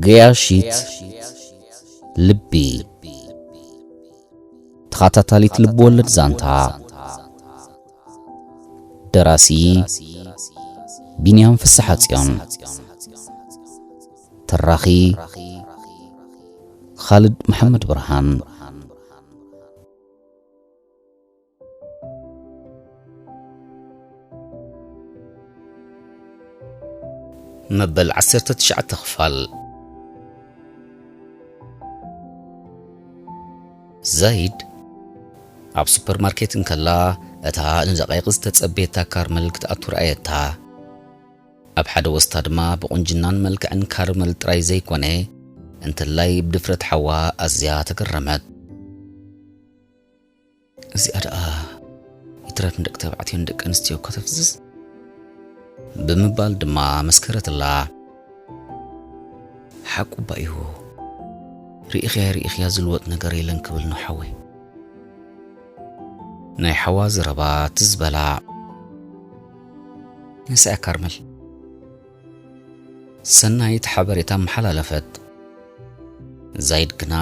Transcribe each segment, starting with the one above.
ገያሺት ልቢ። ተኸታታሊት ልብ ወለድ ዛንታ። ደራሲ ቢንያም ፍስሓጽዮን። ተራኺ ኻልድ መሓመድ ብርሃን። መበል ዓሰርተ ትሽዓተ ክፋል። ዛይድ ኣብ ሱፐርማርኬት እንከላ፣ እታ ንደቃይቕ ዝተጸበየታ ካርመል ክትኣቱ ረኣየታ። ኣብ ሓደ ወስታ ድማ ብቑንጅናን መልክዕን ካርመል ጥራይ ዘይኮነ፣ እንተላይ ብድፍረት ሓዋ ኣዝያ ተገረመት። "እዚኣ ደኣ ይትረፍ ንደቂ ተባዕትዮን ደቂ ኣንስትዮ እኳ ተፍዝዝ?" ብምባል ድማ መስከረትላ። "ሓቁ እባ እዩ፣ ርኢኽያ ርኢኽያ ዝልወጥ ነገር የለን ክብል ነው ሓወይ." ናይ ሓዋ ዘረባ ትዝ በላ። "ንሳ እያ ካርመል?" ሰናይት ሓበሬታ ኣመሓላለፈት። ዛይድ ግና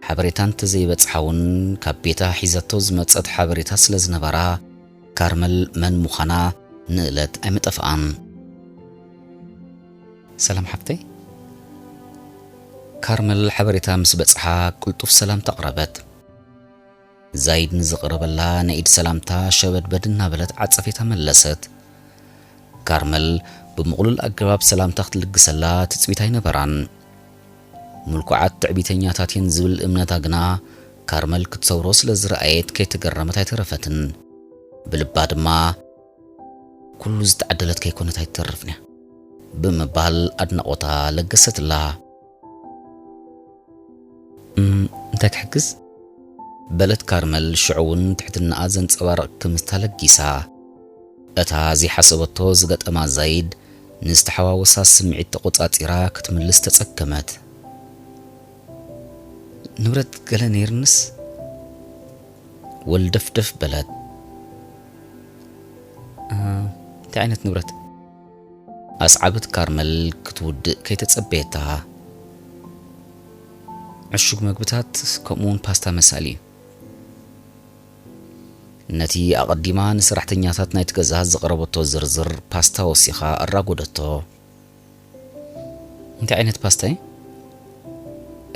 ሓበሬታ እንተዘይበጽሓ እውን ካብ ቤታ ሒዘቶ ዝመጸት ሓበሬታ ስለ ዝነበራ፣ ካርመል መን ምዃና ንእለት ኣይመጠፍኣን። "ሰላም ሓፍተይ?" ካርመል ሓበሬታ ምስ በጽሓ ቅልጡፍ ሰላምታ ኣቕረበት። ዛይድ ንዝቕረበላ ናይ ኢድ ሰላምታ ሸበድበድ እናበለት ዓጸፌታ መለሰት። ካርመል ብምቕሉል ኣገባብ ሰላምታ ክትልግሰላ ትጽቢት ኣይነበራን። ምልኩዓት ትዕቢተኛታት እየን ዝብል እምነታ ግና ካርመል ክትሰብሮ ስለ ዝረኣየት ከይተገረመት ኣይተረፈትን። ብልባ ድማ፣ "ኩሉ ዝተዓደለት ከይኮነት ኣይትተርፍን እያ" ብምባል ኣድናቖታ ለገሰትላ። "እም፣ እንታይ ክሕግዝ?" በለት ካርመል ሽዑ እውን ትሕትናኣ ዘንጸባርቕ ክምስታ ለጊሳ። እታ ዘይሓሰበቶ ዝገጠማ ዛይድ ንዝተሓዋወሳ ስምዒት ተቖጻጺራ ክትምልስ ተጸገመት። "ንብረት ገለ ነይርንስ?" ወልደፍደፍ በለት። "እ፣ እንታይ ዓይነት ንብረት?" ኣስዓበት ካርመል ክትውድእ ከይተጸበየታ። "ዕሹግ መግብታት ከምኡውን ፓስታ መሳሊ እዩ።" ነቲ ኣቐዲማ ንሰራሕተኛታት ናይቲ ገዛ ዘቕረበቶ ዝርዝር ፓስታ ወሲኻ ኣራጎደቶ። "እንታይ ዓይነት ፓስታ እዩ?"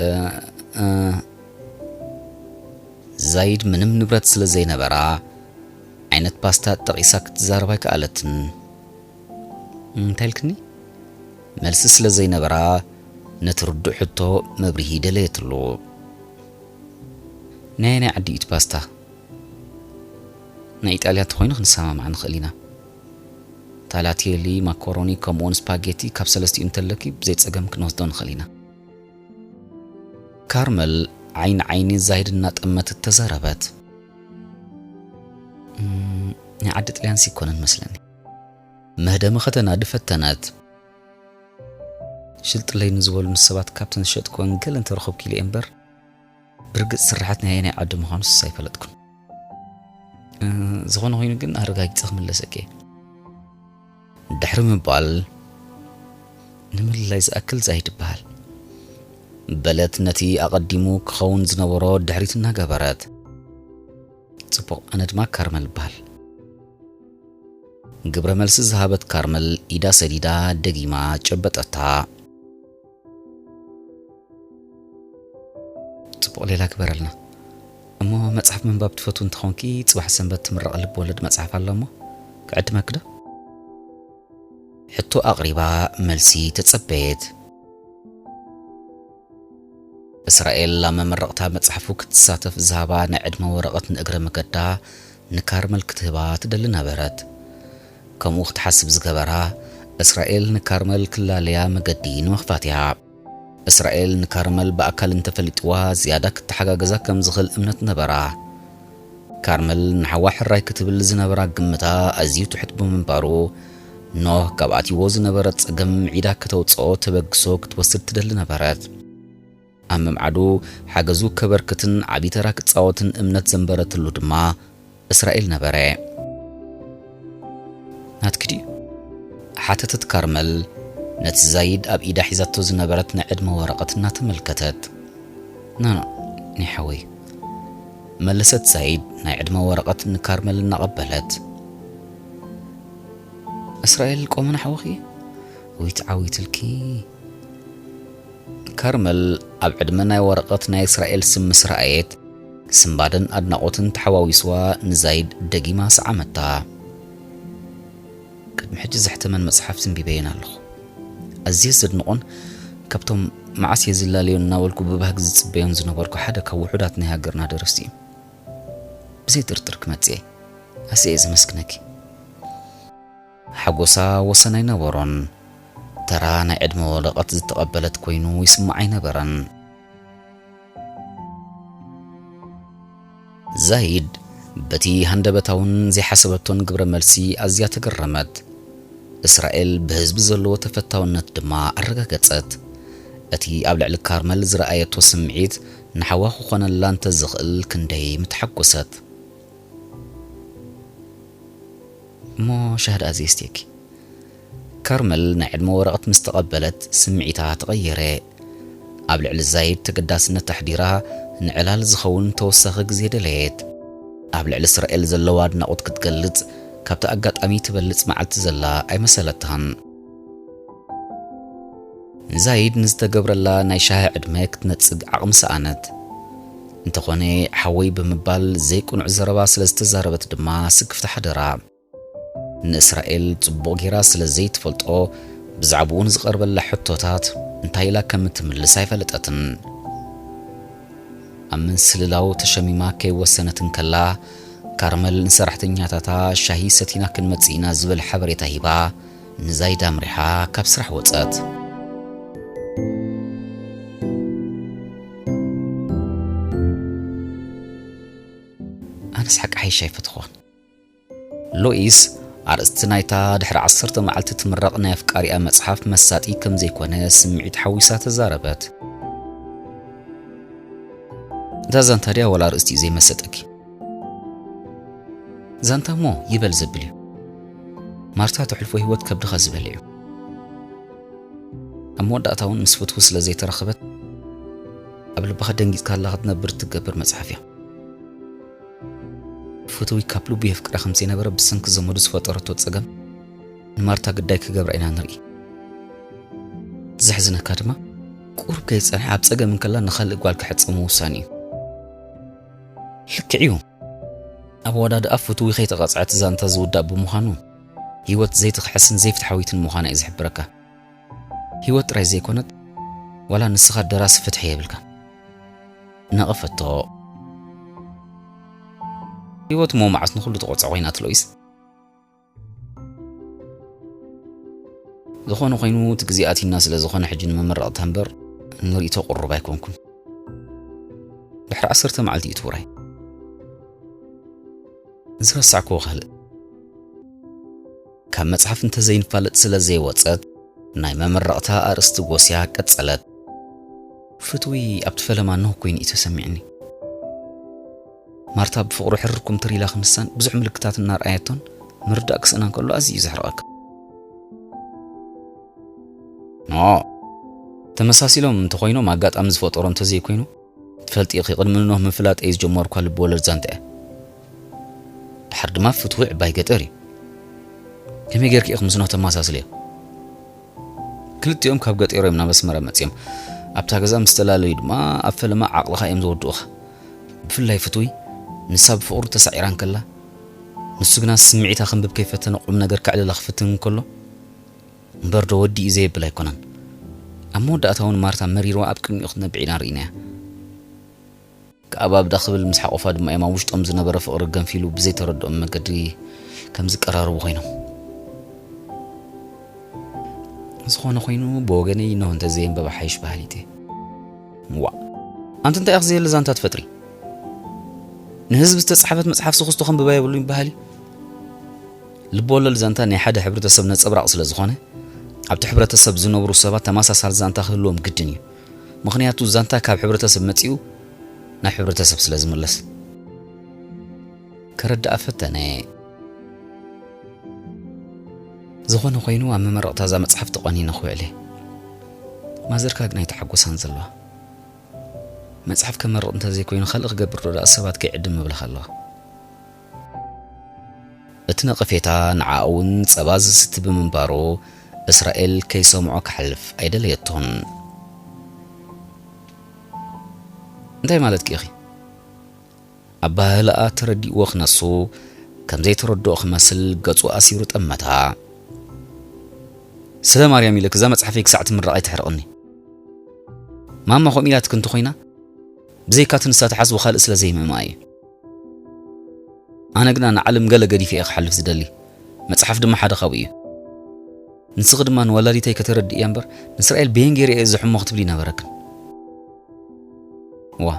እ፣ እ፣ ዛይድ ምንም ንብረት ስለ ዘይነበራ፣ ዓይነት ፓስታ ጠቒሳ ክትዛረብ ኣይከኣለትን። "እንታይ ኢልክኒ?" መልሲ ስለ ዘይነበራ፣ ነቲ ርዱእ ሕቶ መብርሂ ደለየትሉ። "ናይ ኣየናይ ዓዲ እዩ እቲ ፓስታ?" "ናይ ኢጣልያ እንተኾይኑ ክንሰማማዕ ንኽእል ኢና። ታላቴሊ፣ ማኮሮኒ፣ ከምኡውን ስፓጌቲ ካብ ሰለስቲኡ እንተለኪ ብዘይ ጸገም ክንወስዶ ንኽእል ኢና።" ካርመል ዓይኒ ዓይኒ ዛይድ እናጠመተት ተዛረበት። "እም፣ ናይ ዓዲ ጥልያንሲ ኣይኮነን መስለኒ።" መህደሚ ከተናዲ ፈተነት። "ሽልጥለይ ንዝበሉኒ ሰባት ካብተን ዝሸጥክወን ገለ እንተረኸብኩ ኢለ እየ እምበር፣ ብርግጽ ስርሓት ናይ ኣየናይ ዓዲ ምዃኑስ ኣይፈለጥኩን። እ፣ ዝኾነ ኮይኑ ግን ኣረጋጊጸ ክምለሰኪ እየ።" ድሕሪ ምባል፣ "ንምልላይ ዝኣክል ዛይድ ይበሃል" በለት ነቲ ኣቐዲሙ ክኸውን ዝነበሮ ድሕሪት እናገበረት። "ጽቡቕ፣ ኣነ ድማ ካርመል እበሃል።" ግብረ መልሲ ዝሃበት ካርመል ኢዳ ሰዲዳ ደጊማ ጨበጠታ። "ጽቡቕ፣ ሌላ ግበረልና። እሞ መጽሓፍ ምንባብ ትፈቱ እንተኾንኪ፣ ጽባሕ ሰንበት ትምረቕ ልብ ወለድ መጽሓፍ ኣሎ እሞ ክዕድመኪ ዶ?" ሕቶ ኣቕሪባ መልሲ ተጸበየት። እስራኤል ኣብ መመረቕታ መጽሓፉ ክትሳተፍ ዝሃባ ናይ ዕድመ ወረቐት ንእግረ መገዳ ንካርመል ክትህባ ትደሊ ነበረት። ከምኡ ክትሓስብ ዝገበራ፣ እስራኤል ንካርመል ክላለያ መገዲ ንምኽፋት እያ። እስራኤል ንካርመል ብኣካል እንተፈሊጥዋ ዝያዳ ክተሓጋገዛ ከም ዝኽእል እምነት ነበራ። ካርመል ንሓዋ ሕራይ ክትብል ዝነበራ ግምታ ኣዝዩ ትሑት ብምንባሩ፣ ኖህ ካብ ኣትይዎ ዝነበረ ጸገም ምዒዳ ከተውጽኦ ተበግሶ ክትወስድ ትደሊ ነበረት። ኣብ ምምዓዱ ሓገዙ ከበርክትን ዓቢ ተራ ክጻወትን እምነት ዘንበረትሉ ድማ እስራኤል ነበረ። "ናትኪ ድዩ?" ሓተተት ካርመል ነቲ ዛይድ ኣብ ኢዳ ሒዛቶ ዝነበረት ናይ ዕድመ ወረቐት እናተመልከተት። "ኖ፣ ኖ፣ ናይ ሓወይ," መለሰት ዛይድ ናይ ዕድመ ወረቐት ንካርመል እናቐበለት። "እስራኤል ቆመን ሓወኺ? ውይ፣ ተዓዊትልኪ!" ካርመል ኣብ ዕድመ ናይ ወረቐት ናይ እስራኤል ስም ምስ ረኣየት፣ ስንባደን ኣድናቖትን ተሓዋዊስዋ ንዛይድ ደጊማ ሰዓመታ። "ቅድሚ ሕጂ ዘሕተመን መጽሓፍ ስንቢበየን ኣለኹ። ኣዝየ ዘድንቖን ካብቶም መዓስ እየ ዝላለዮን እናበልኩ ብባህጊ ዝጽበዮን ዝነበርኩ ሓደ ካብ ውሑዳት ናይ ሃገርና ደረስቲ እዩ። ብዘይ ጥርጥር ክመጽእ እየ። ኣዝየ እየ ዘመስግነኪ።" ሓጎሳ ወሰን ኣይነበሮን። ተራ ናይ ዕድመ ወረቐት ዝተቐበለት ኮይኑ ይስምዓ ኣይነበረን። ዛይድ በቲ ሃንደበታውን ዘይሓሰበቶን ግብረ መልሲ ኣዝያ ተገረመት። እስራኤል ብህዝቢ ዘለዎ ተፈታውነት ድማ ኣረጋገጸት። እቲ ኣብ ልዕሊ ካርመል ዝረኣየቶ ስምዒት ንሓዋ ክኾነላ እንተዝኽእል ክንደይ ምተሓጎሰት። እሞ ሻሂ ደኣ ዘየስትየኪ? ካርመል ናይ ዕድመ ወረቐት ምስ ተቐበለት ስምዒታ ተቐየረ። ኣብ ልዕሊ ዛይድ ተገዳስነት ኣሕዲራ ንዕላል ዝኸውን ተወሳኺ ግዜ ደለየት። ኣብ ልዕሊ እስራኤል ዘለዋ ኣድናቖት ክትገልጽ ካብቲ ኣጋጣሚ ትበልጽ መዓልቲ ዘላ ኣይመሰለታን። ንዛይድ ንዝተገብረላ ናይ ሻሂ ዕድመ ክትነጽግ ዓቕሚ ሰኣነት። እንተኾነ ሓወይ ብምባል ዘይቅኑዕ ዘረባ ስለ ዝተዛረበት ድማ ስክፍታ ሓደራ። ንእስራኤል ጽቡቕ ጌራ ስለ ዘይትፈልጦ፣ ብዛዕባኡ ንዝቐርበላ ሕቶታት እንታይ ኢላ ከም እትምልስ ኣይፈለጠትን። ኣብ ምንስልላው ተሸሚማ ከይወሰነት እንከላ፣ ካርመል ንሰራሕተኛታታ ሻሂ ሰቲና ክንመጽእ ኢና ዝብል ሓበሬታ ሂባ፣ ንዛይድ ኣምሪሓ ካብ ስራሕ ወጸት። ኣነስ ሓቂ ሓይሽ ኣይፈትኽዋን። ሎኢስ፣ ኣርእስቲ ናይታ ድሕሪ ዓሰርተ መዓልቲ ትምረቕ ናይ ኣፍቃሪኣ መጽሓፍ መሳጢ ከም ዘይኮነ ስምዒት ሓዊሳ ተዛረበት። እታ ዛንታ ድያ ዋላ ኣርእስቲ እዩ ዘይመሰጠኪ? ዛንታ እሞ ይበል ዘብል እዩ። ማርታ ተሕልፎ ህይወት ከብድኻ ዝበልዕ እዩ። ኣብ መወዳእታ እውን ምስ ፍትዊ ስለ ዘይተራኸበት፣ ኣብ ልብኻ ደንጊጽካ ኣለኻ ክትነብር እትገብር መጽሓፍ እያ። ፍትዊ ካብ ልቡ የፍቅራ ከም ዘይነበረ ብሰንኪ ዘመዱ ዝፈጠረቶ ጸገም ንማርታ ግዳይ ክገብራ ኢና ንርኢ። ዘሕዝነካ ድማ፣ ቁሩብ ከይጸንሐ ኣብ ጸገም እንከላ ንኻልእ ጓል ክሕጽ ምውሳን እዩ። ልክዕ እዩ። ኣብ ኣወዳድኣ ፍትዊ ከይተቐጽዐት ዛንታ ዝውዳእ ብምዃኑ፣ ህይወት ዘይትኽሕስን ዘይፍትሓዊትን ምዃና እዩ ዝሕብረካ። ህይወት ጥራይ ዘይኮነት፣ ዋላ ንስኻ ደራሲ ፍትሒ የብልካን። ነቐፈቶ። ህይወት እሞ መዓስ ንኹሉ ተቖጽዐ ኮይና ትሎኢስ? ዝኾነ ኮይኑ፣ እቲ ግዜ ኣቲና ስለ ዝኾነ፣ ሕጂ ንመመረቕታ እምበር ንርእይቶ ቅሩብ ኣይኮንኩን። ድሕሪ ዓሰርተ መዓልቲ እዩ እቲ ውራይ። ዝረሳዕክዎ ካልእ፣ ካብ መጽሓፍ እንተዘይንፋለጥ ስለ ዘይወጸት፣ ናይ መመረቕታ ኣርእስቲ ጎስያ ቀጸለት። ፍትዊ ኣብቲ ፈለማ ኖህ ኮይኑ እዩ ተሰሚዕኒ። ማርታ ብፍቕሩ ሕርር ኩምትር ኢላ ክንሳን ብዙሕ ምልክታት እናርኣየቶን ምርዳእ ክስእና እንከሎ ኣዝዩ እዩ ዘሕርቐካ። ኖ፣ ተመሳሲሎም እንተኾይኖም ኣጋጣሚ ዝፈጠሮ እንተዘይኮይኑ፣ ትፈልጢ ኢኺ፣ ቅድሚ ኖህ ምፍላጠይ ዝጀመርኳ ልብ ወለድ ዛንታ እያ። ድሓር ድማ ፍትዊ ዕባይ ገጠር እዩ። ከመይ ጌርኪ ኢኺ ምስ ኖህ ተመሳስልዮ? ክልቲኦም ካብ ገጠር እዮም ናብ ኣስመራ መጺኦም። ኣብታ ገዛ ምስ ተላለዩ ድማ ኣብ ፈለማ ዓቕልኻ እዮም ዘወድኡኻ። ብፍላይ ፍትዊ፣ ንሳ ብፍቕሩ ተሳዒራ እንከላ፣ ንሱ ግና ስምዒታ ከንብብ ከይፈተነ ቁም ነገር ከዕልላ ክፍትን እንከሎ፣ እምበር ዶ ወዲ እዩ ዘየብል ኣይኮነን። ኣብ መወዳእታ እውን ማርታ መሪርዋ ኣብ ቅድሚኡ ክትነብዕ ኢና ርኢናያ። ከኣባብዳ ክብል ምስ ሓቆፋ ድማ እዮም ኣብ ውሽጦም ዝነበረ ፍቕሪ ገንፊሉ ብዘይተረድኦም መገዲ ከም ዝቀራረቡ ኮይኖም። ዝኾነ ኮይኑ ብወገነይ ኖህ እንተዘየንበበ ሓይሽ በሃሊት እየ። ዋእ! ኣንቲ እንታይ ኢኺ ዘየለ ዛንታ ትፈጥሪ? ንህዝቢ ዝተጻሕፈት መጽሓፍ ስኹስቶ ከንብባ የብሉን ይበሃል እዩ። ልብ ወለድ ዛንታ ናይ ሓደ ሕብረተሰብ ነጸብራቕ ስለ ዝኾነ፣ ኣብቲ ሕብረተሰብ ዝነብሩ ሰባት ተመሳሳሊ ዛንታ ክህልዎም ግድን እዩ። ምኽንያቱ ዛንታ ካብ ሕብረተሰብ መጺኡ ናብ ሕብረተሰብ ስለ ዝምለስ። ከረድኣ ፈተነ። ዝኾነ ኮይኑ ኣብ መመረቕታ እዛ መጽሓፍ ተቋኒነ ክውዕል እየ። ማዘርካ ግን ኣይተሓጎሳን ዘለዋ። መጽሓፍ ከመርቕ እንተዘይኮይኑ ካልእ ክገብር ዶ ደኣ ሰባት ከይዕድም እብለኻ ኣለዋ። እቲ ነቐፌታ ንዓኣ እውን ጸባ ዝስቲ ብምንባሩ እስራኤል ከይሰምዖ ክሓልፍ ኣይደለየቶን። እንታይ ማለትኪ ኢኺ? ኣባህላኣ ተረዲእዎ ክነሱ ከም ዘይተረድኦ ክመስል ገጹ ኣሲሩ ጠመታ። ስለ ማርያም ኢለክ እዛ መጽሓፈይ ክሳዕ ትምረቕ ኣይትሕርቕኒ። ማማ ከምኡ ኢላትክ እንተኾይና ብዘይካቲ ንሳ ትሓስቦ ካልእ ስለ ዘይምእማ እዩ። ኣነ ግና ንዓለም ገለ ገዲፈ እየ ክሓልፍ ዝደሊ። መጽሓፍ ድማ ሓደ ካብኡ እዩ። ንስኺ ድማ ንወላዲተይ ከተረድእያ እምበር ንእስራኤል በየን ገይረ እየ እዚ ሕሞ ክትብሊ ነበረክን። ዋ፣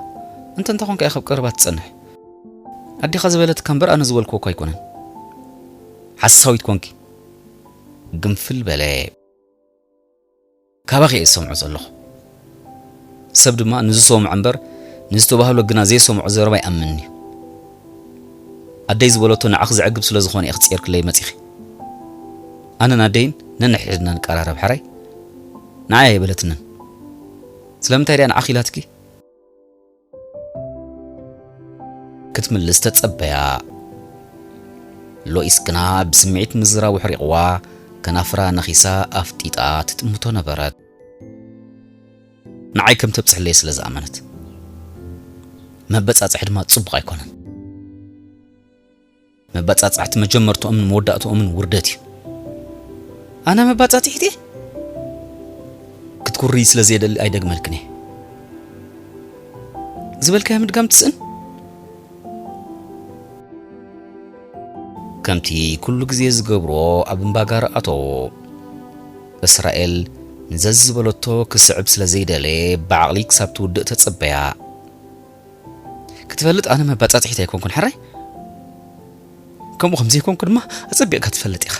እንተ እንተ ኾንካ ኢኻ ኣብ ቀረባ ትጸንሕ። ኣዴኻ ዝበለትካ እምበር ኣነ ዝበልክዎ እኮ ኣይኮነን። ሓሳዊት ኮንኪ። ግንፍል በለ። ካባኺ እየ ዝሰምዖ ዘለኹ። ሰብ ድማ ንዝሰምዖ እምበር ንዝተባህሎ ግና ዘይሰምዖ ዘረባ ይኣምን እዩ። ኣደይ ዝበለቶ ንዓኺ ዘዕግብ ስለ ዝኾነ እየ ክጽየርክለይ መጺኺ። ኣነን ኣደይን ነንሕድና ንቀራረብ ሓራይ ንዓይ ኣይበለትንን። ስለምንታይ ድኣ ንዓኺ ኢላትኪ? ክትምልስ ተጸበያ። ሎኢስ ግና ብስምዒት ምዝራቡ ሕሪቕዋ፣ ከናፍራ ነኺሳ ኣፍጢጣ ትጥምቶ ነበረት። ንዓይ ከም ተብጽሕለይ ስለ ዝኣመነት። መበጻጽሒ ድማ ጽቡቕ ኣይኮነን። መበጻጽሕቲ መጀመርትኦምን መወዳእትኦምን ውርደት እዩ። ኣነ መባጻጽሒት እየ? ክትኩሪ ስለ ዘየደሊ ኣይደግመልክን እየ። ዝበልካዮ ምድጋም ትስእን? ከምቲ ኩሉ ግዜ ዝገብሮ ኣብ እምባጋር ኣተዎ። እስራኤል ንዘዝ ዝበለቶ ክስዕብ ስለ ዘይደለየ ብዓቕሊ ክሳብ ትውድእ ተጸበያ። ክትፈልጥ ኣነ መባጻጽሒት ኣይኮንኩን፣ ሕራይ? ከምኡ ከም ዘይኮንኩ ድማ ኣጸቢቕካ ትፈልጥ ኢኻ።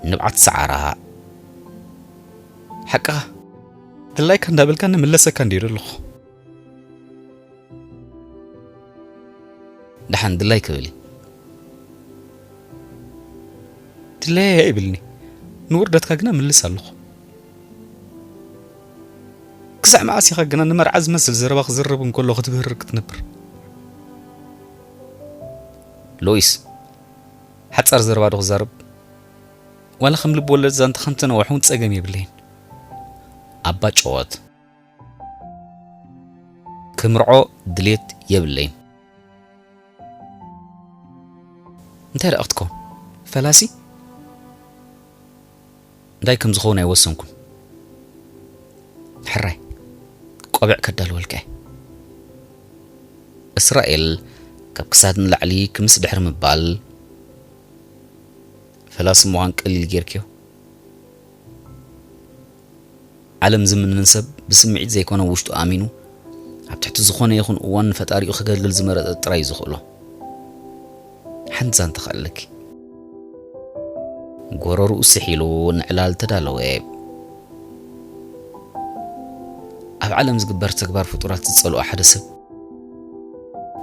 ንብዓት ሰዓራ። ሓቅኻ። ድላይካ እንዳበልካ ንምለሰካ እንዲዩ ዘለኹ። ደሓን ድላይ ክብል እዩ። ድለየ ኣይብልኒ። ንውርደትካ ግና ምልስ ኣለኹ። ክሳዕ መዓስ ኢኻ ግና ንመርዓ ዝመስል ዘረባ ክዝረብ እንከሎ ክትብህርር ክትነብር? ሎይስ፣ ሓጻር ዘረባ ዶ ክዛረብ? ዋላ ከም ልብ ወለድ ዛንታ ከምተነዋሕ እውን ጸገም የብለይን። ኣባ ጨወት። ክምርዖ ድሌት የብለይን። እንታይ ደኣ ክትከውን? ፈላሲ? እንታይ ከም ዝኸውን ኣይወሰንኩን። ሕራይ፣ ቆቢዕ ከዳልወልካ እየ። እስራኤል ካብ ክሳድ ንላዕሊ ክምስ ድሕሪ ምባል፣ ፈላሲ ምዃን ቀሊል ጌርክዮ። ዓለም ዝምንን ሰብ ብስምዒት ዘይኮነ ውሽጡ ኣሚኑ ኣብ ትሕቲ ዝኾነ ይኹን እዋን ንፈጣሪኡ ክገልል ዝመረጸ ጥራይ እዩ ዝኽእሎ። ሓንቲ ዛንታ ከኣለኪ። ጎረርኡ ስሒሉ ንዕላል ተዳለወ። ኣብ ዓለም ዝግበር ተግባር ፍጡራት ዝጸልኦ ሓደ ሰብ፣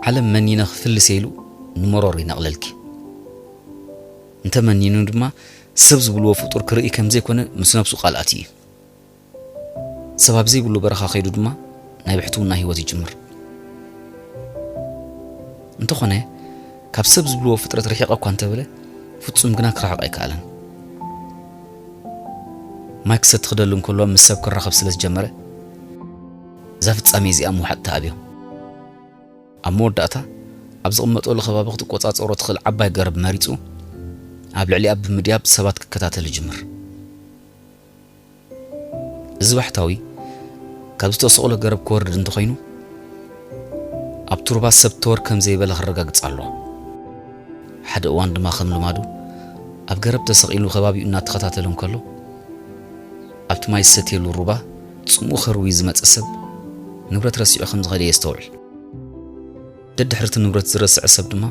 ዓለም መኒነ ክፍልስ ኢሉ ንመሮር ይነቕለልኪ። እንተመኒኑ ድማ ሰብ ዝብልዎ ፍጡር ክርኢ ከም ዘይኮነ ምስ ነብሱ ቃል ኣትዩ እዩ። ሰብ ኣብ ዘይብሉ በረኻ ከይዱ ድማ ናይ ብሕትውና ህይወት ይጅምር። እንተኾነ፣ ካብ ሰብ ዝብልዎ ፍጥረት ርሒቐ እኳ እንተበለ፣ ፍጹም ግና ክርሕቕ ኣይከኣለን። ማይ ክሰቲ ክደሊ እንከሎ ምስ ሰብ ክራኸብ ስለ ዝጀመረ፣ እዛ ፍጻሜ እዚኣ ምውሓጥ ተኣብዮ። ኣብ መወዳእታ፣ ኣብ ዝቕመጠሉ ከባቢ ክትቆጻጸሮ ትኽእል ዓባይ ገረብ መሪጹ፣ ኣብ ልዕሊኣ ብምድያብ ሰባት ክከታተል ይጅምር። እዚ ባሕታዊ ካብ ዝተሰቕሎ ገረብ ክወርድ እንተኾይኑ፣ ኣብቲ ሩባ ሰብ ተወር ከም ዘይበለ ክረጋግጽ ኣለዎ። ሓደ እዋን ድማ ከም ልማዱ ኣብ ገረብ ተሰቒሉ ከባቢኡ እናተኸታተለ እንከሎ፣ ኣብቲ ማይ ዝሰትየሉ ሩባ ጽምኡ ከርዊ ዝመጸ ሰብ ንብረት ረሲዑ ከም ዝኸደ የስተውዕል። ደድሕሪ እቲ ንብረት ዝረስዐ ሰብ ድማ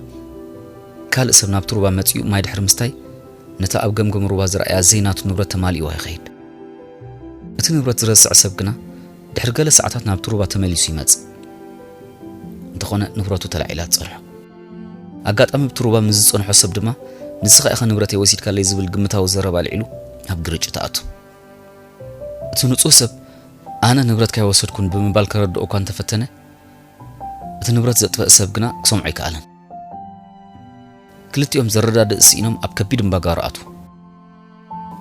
ካልእ ሰብ ናብቲ ሩባ መጺኡ ማይ ድሕሪ ምስታይ ነታ ኣብ ገምገም ሩባ ዝረኣያ ዘይናቱ ንብረት ተማሊእዋ ይኸይድ። እቲ ንብረት ዝረስዐ ሰብ ግና ድሕሪ ገለ ሰዓታት ናብቲ ሩባ ተመሊሱ ይመጽእ። እንተኾነ ንብረቱ ተላዒላ ትጸንሖ። ኣጋጣሚ ኣብቲ ሩባ ምስ ዝጸንሖ ሰብ ድማ ንስኻ ኢኻ ንብረተይ ወሲድካለይ ዝብል ግምታዊ ዘረባ ኣልዒሉ ኣብ ግርጭት ኣቱ። እቲ ንጹህ ሰብ ኣነ ንብረትካ ኣይወሰድኩን ብምባል ከረድኦ እኳ እንተፈተነ፣ እቲ ንብረት ዘጥፈእ ሰብ ግና ክሰምዖ ኣይከኣለን። ክልቲኦም ዘረዳድእ ስኢኖም ኣብ ከቢድ እምባጋሮ ኣቱ።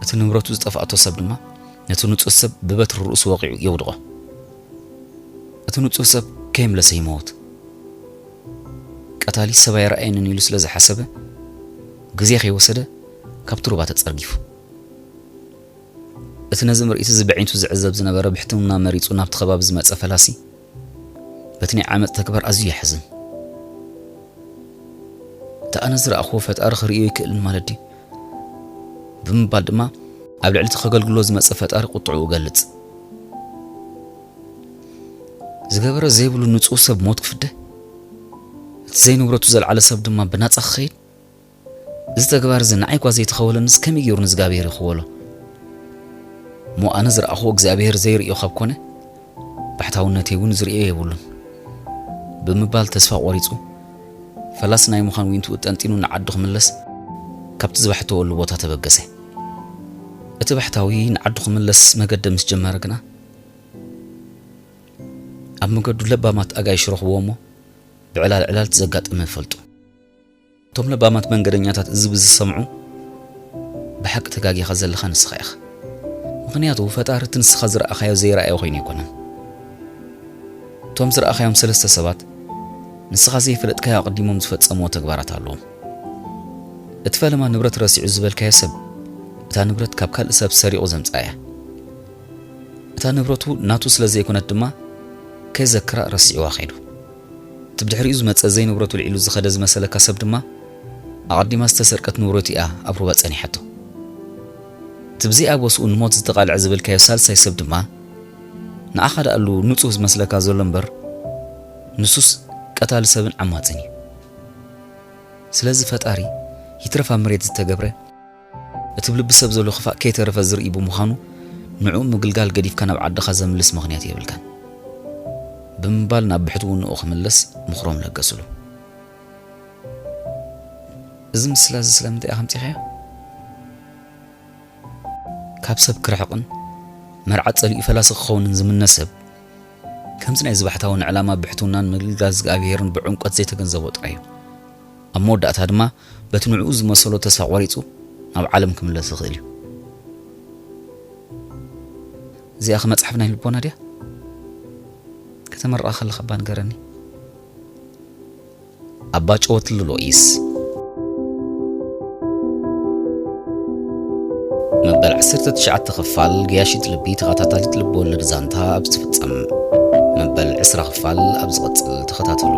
እቲ ንብረቱ ዝጠፍኣቶ ሰብ ድማ ነቲ ንጹህ ሰብ ብበትሪ ርእሱ ወቒዑ የውድቖ። እቲ ንጹህ ሰብ ከየምለሰ ይመውት። ቀታሊ ሰብ ኣይረኣየንን ኢሉ ስለ ዝሓሰበ፣ ግዜ ከይወሰደ ካብቲ ሩባ ተጸርጊፉ። እቲ ነዚ ምርኢት እዚ ብዒንቱ ዝዕዘብ ዝነበረ ብሕትውና መሪጹ ናብቲ ከባቢ ዝመጸ ፈላሲ፣ በቲ ናይ ዓመጽ ተግባር ኣዝዩ ይሓዝን። እቲ ኣነ ዝረኣኽዎ ፈጣሪ ክርእዮ ይክእልን ማለት ድዩ? ብምባል ድማ ኣብ ልዕሊ እቲ ከገልግሎ ዝመጸ ፈጣሪ ቁጥዑ እገልጽ። ዝገበረ ዘይብሉ ንጹህ ሰብ ሞት ክፍደ፣ እቲ ዘይንብረቱ ዘልዓለ ሰብ ድማ ብናጻ ክኸይድ፣ እዚ ተግባር እዚ ንዓይ እኳ ዘይተኸወለንስ ከመይ ገይሩ ንእግዚኣብሔር ይኽወሎ? እሞ ኣነ ዝረኣኽዎ እግዚኣብሔር ዘይርእዮ ካብ ኮነ፣ ባሕታውነተይ እውን ዝርእዮ የብሉን። ብምባል ተስፋ ቆሪጹ፣ ፈላሲ ናይ ምዃን ዊንትኡ ጠንጢኑ ንዓዱ ክምለስ ካብቲ ዝባሕተወሉ ቦታ ተበገሰ። እቲ ባሕታዊ ንዓዱ ክምለስ መገደ ምስ ጀመረ ግና፣ ኣብ መገዱ ለባማት ኣጋይሽ ረኽብዎ እሞ፣ ብዕላል ዕላል እቲ ዘጋጠመ ፈልጡ። እቶም ለባማት መንገደኛታት እዚ ብዝሰምዑ፣ "ብሓቂ ተጋጊኻ ዘለኻ ንስኻ ኢኻ። ምኽንያቱ ፈጣሪ እቲ ንስኻ ዝረኣኻዮ ዘይረኣዮ ኮይኑ ኣይኮነን። እቶም ዝረኣኻዮም ሰለስተ ሰባት ንስኻ ዘይፈለጥካዮ ኣቐዲሞም ዝፈጸምዎ ተግባራት ኣለዎም። እቲ ፈለማ ንብረት ረሲዑ ዝበልካዮ ሰብ፣ እታ ንብረት ካብ ካልእ ሰብ ሰሪቑ ዘምጽኣ እያ። እታ ንብረቱ ናቱ ስለ ዘይኮነት ድማ ከይዘክራ ረሲዕዋ ከይዱ። እቲ ብድሕሪኡ ዝመጸ ዘይንብረቱ ልዒሉ ዝኸደ ዝመሰለካ ሰብ ድማ ኣቐዲማ ዝተሰርቀት ንብረቱ እያ ኣብ ሩባ ጸኒሓቶ። እቲ ብዘይ ኣበስኡ ንሞት ዝተቓልዐ ዝበልካዮ ሳልሳይ ሰብ ድማ ንኣኻ ደኣሉ ንጹህ ዝመስለካ ዘሎ እምበር ንሱስ ቀታሊ ሰብን ዓማጽን እዩ። ስለዚ ፈጣሪ ይትረፍ ኣብ መሬት ዝተገብረ እቲ ብልቢ ሰብ ዘሎ ክፋእ ከይተረፈ ዝርኢ ብምዃኑ፣ ንዕኡ ምግልጋል ገዲፍካ ናብ ዓድኻ ዘምልስ ምኽንያት የብልካን" ብምባል ናብ ብሕትውንኡ ክምለስ ምኽሮም ለገስሉ። "እዚ ምስላ እዚ ስለምንታይ ኢኻ ኣምጺኻዮ? ካብ ሰብ ክርሕቕን መርዓ ጸሊኡ ፈላሲ ክኸውንን ዝምነ ሰብ፣ ከምዚ ናይ ዝባሕታውን ዕላማ ብሕትውናን ምግልጋል እግዚኣብሄርን ብዕምቆት ዘይተገንዘቦ ጥራይ እዩ። ኣብ መወዳእታ ድማ በቲ ንዕኡ ዝመሰሎ ተስፋ ቆሪጹ ናብ ዓለም ክምለስ ይኽእል እዩ። እዚኣ ከ መጽሓፍ ናይ ልቦና ድያ? ከተመርቓ ከለኻ እባ ንገረኒ." ኣባ ጨወትሊ ሎኢስ። መበል ዓሰርተ ትሽዓተ ክፋል ገያሺት ልቢ ተኸታታሊት ልቢ ወለድ ዛንታ ኣብ ዝፍጸም መበል ዕስራ ክፋል ኣብ ዝቕጽል ተኸታተሉ።